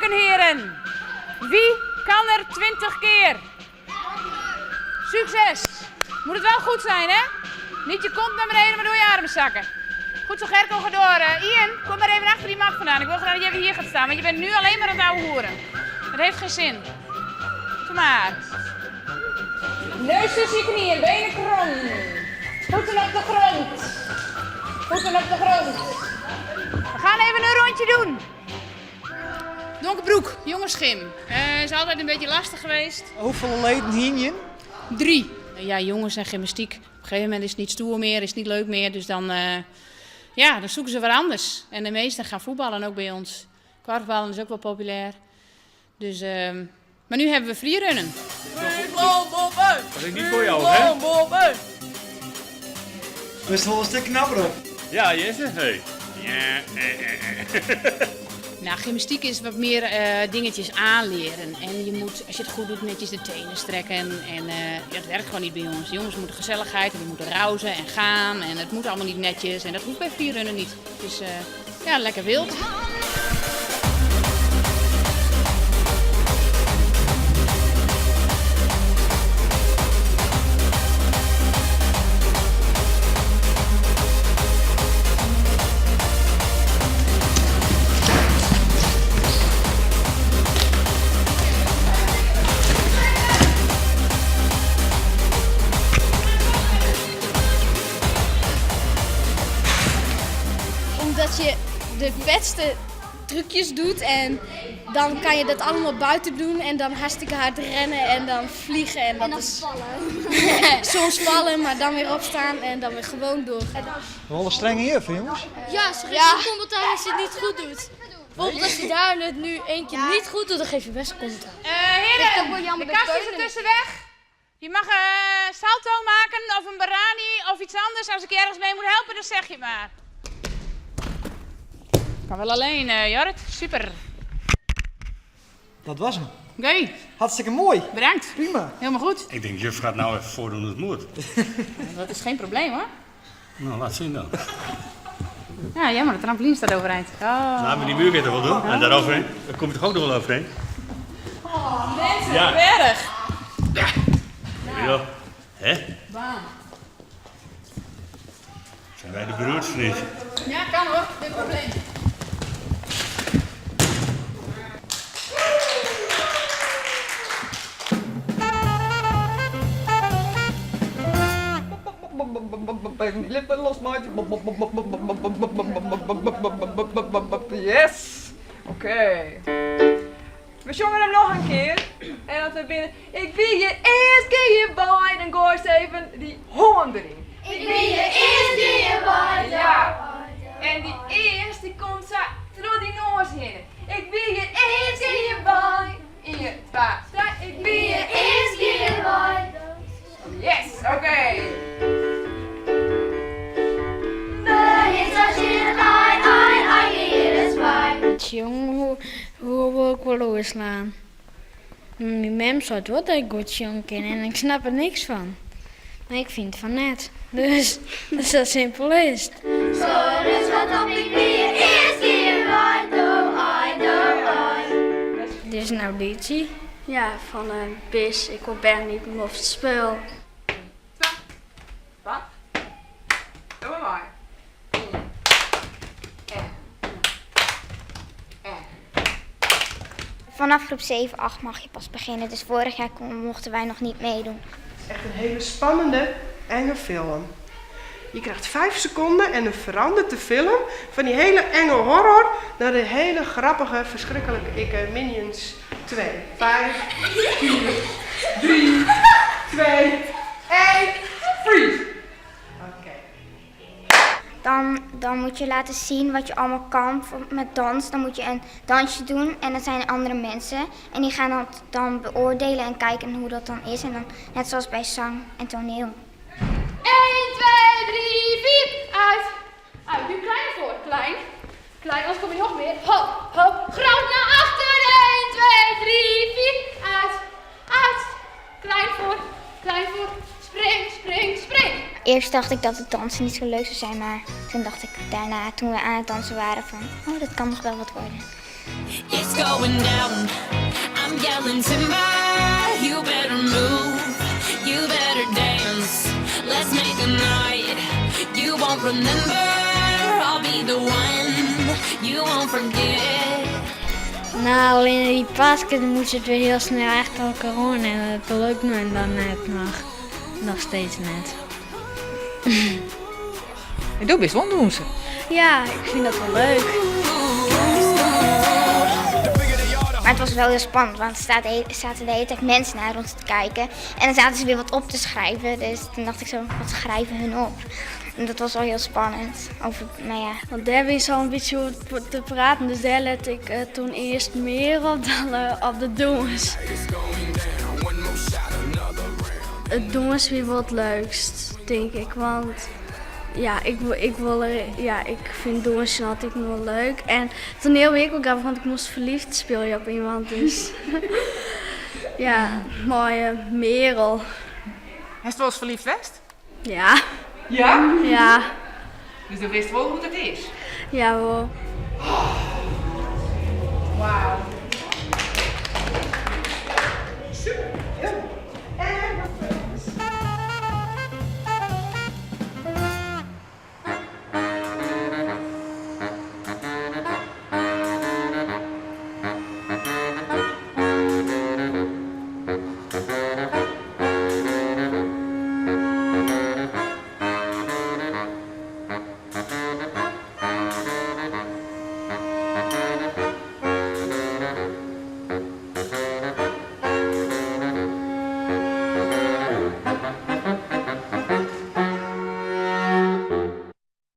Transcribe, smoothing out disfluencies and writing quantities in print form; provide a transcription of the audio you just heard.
Armen drukken, heren. Wie kan er 20 keer? Succes! Moet het wel goed zijn, hè? Niet je kont naar beneden, maar door je armen zakken. Goed zo, Gerko, ga door. Eh, Ian, kom maar even achter die mat vandaan. Ik wil graag dat je even hier gaat staan, want je bent nu alleen maar aan het ouwe hoeren. Dat heeft geen zin. Doe maar. Neus tussen je knieën, benen krom. Voeten op de grond. Voeten op de grond. We gaan even een rondje doen. Donkerbroek, jongensgym. Uh, is altijd een beetje lastig geweest. Hoeveel leden hier je? Drie. Ja, jongens en gymnastiek. Op een gegeven moment is het niet stoer meer, is het niet leuk meer. Dus dan, uh, ja, dan zoeken ze wat anders. En de meesten gaan voetballen ook bij ons. Korfballen is ook wel populair. Dus, uh, maar nu hebben we freerunnen. Dat is niet voor jou, hè? Dat is wel een stuk knapper op. Ja, Jesse. Hey. Ja. Nou, gymnastiek is wat meer uh, dingetjes aanleren. En je moet, als je het goed doet, netjes de tenen strekken. En uh, dat werkt gewoon niet bij jongens. De jongens moeten gezelligheid en die moeten rauzen en gaan. En het moet allemaal niet netjes. En dat hoeft bij freerunnen niet. Het is uh, ja, lekker wild. Omdat je de beste trucjes doet en dan kan je dat allemaal buiten doen en dan hartstikke hard rennen en dan vliegen. En, dat en dan is vallen. soms vallen, maar dan weer opstaan en dan weer gewoon door. Wel een strenge juf, hè, jongens? Ja, ze geeft ja. commentaar als je het niet goed doet. Bijvoorbeeld als je daar het nu één keer niet goed doet, dan geef je best commentaar. Uh, heren, de kast is ertussen weg. Je mag een salto maken of een barani of iets anders. Als ik je ergens mee moet helpen, dan zeg je het maar. Kan wel alleen, uh, Jorrit. Super. Dat was hem. Oké. Okay. Hartstikke mooi. Bedankt. Prima. Helemaal goed. Ik denk, juf gaat nou even voordoen hoe het moet. Dat is geen probleem hoor. Nou, laat zien dan. Ja, jammer, de trampoline staat overeind. Oh. Nou, maar die muur kun je toch wel doen? En daar overheen? Daar kom je toch ook nog wel overheen? Oh, mensen, ja. berg. Ja. Nou. Hè? Bam. Zijn wij de beroerdste niet? Ja, kan hoor. Geen probleem. Lippen losmaken. Yes! Oké. We zongen hem nog een keer. En dat we binnen. Ik wie je eerst keer bij, dan gooi ze even die hoorn erin. Ik wie je eerst keer bij. Ja. En die eerst die komt zo door die noors heen. Ik wie je eerst keer bij. 1, 2, 3. Ik wie je eerst keer bij. Yes, oké. Okay. Jong, hoe wil ik wel overslaan? Mijn mem zei wat dat ik goed jong ken en ik snap er niks van. Maar ik vind van net. Dus, dus dat simpel is het. Zo, dus wat op ik wie eerst keer bij, do, I, do, I. Dit is een auditie. Ja, van uh, Bis, ik wil ben niet of het spul. Wat? Doe maar. Vanaf groep 7, 8 mag je pas beginnen. Dus vorig jaar mochten wij nog niet meedoen. Het is echt een hele spannende, enge film. Je krijgt 5 seconden en dan verandert de film van die hele enge horror naar de hele grappige, verschrikkelijke ikke Minions 2. 5, 4, 3, 2, 1, freeze! Oké. Dan, dan moet je laten zien wat je allemaal kan met dans. Dan moet je een dansje doen en dat zijn andere mensen. En die gaan dat dan beoordelen en kijken hoe dat dan is. En dan net zoals bij zang en toneel. 1, 2, 3, 4, uit. Uit, nu klein voor, klein. Klein, anders kom je nog meer. Hop, hop, groot naar achter. 1, 2, 3, 4, uit. Uit. Klein voor, klein voor. Spring, spring, spring. Eerst dacht ik dat het dansen niet zo leuk zou zijn, maar toen dacht ik daarna, toen we aan het dansen waren, van oh, dat kan nog wel wat worden. It's going down. I'm yelling timber. You better move. You better dance. Let's make a night you won't remember. I'll be the one you won't forget. Nou, alleen die paske dan moest het weer heel snel achter elkaar oan en dat lukt me dan net noch. Noch steeds net. En do bist wol oan it dûnsen. Ja, ik fyn dat wol leuk. Maar het was wel heel spannend, want er zaten de hele tijd mensen naar ons te kijken. En dan zaten ze weer wat op te schrijven. Dus toen dacht ik zo, wat schrijven hun op? En dat was wel heel spannend. Over, nou ja. Want daar ben je al een beetje over te praten, dus daar let ik toen eerst meer op dan op de dûns. It dûns wie wol it leukst, tink ik. Want ja, ik, ik, wil er, ja, ik fyn dûnsjen altyd wol leuk. En toaniel wie ek wol grappich, want ik moast ferliefd spylje op iemand. Dus ja, moaie Merel. Hast wolris ferliefd west? Ja. Ja? Ja. Dus do witst wol hoe't it is? Ja, wol.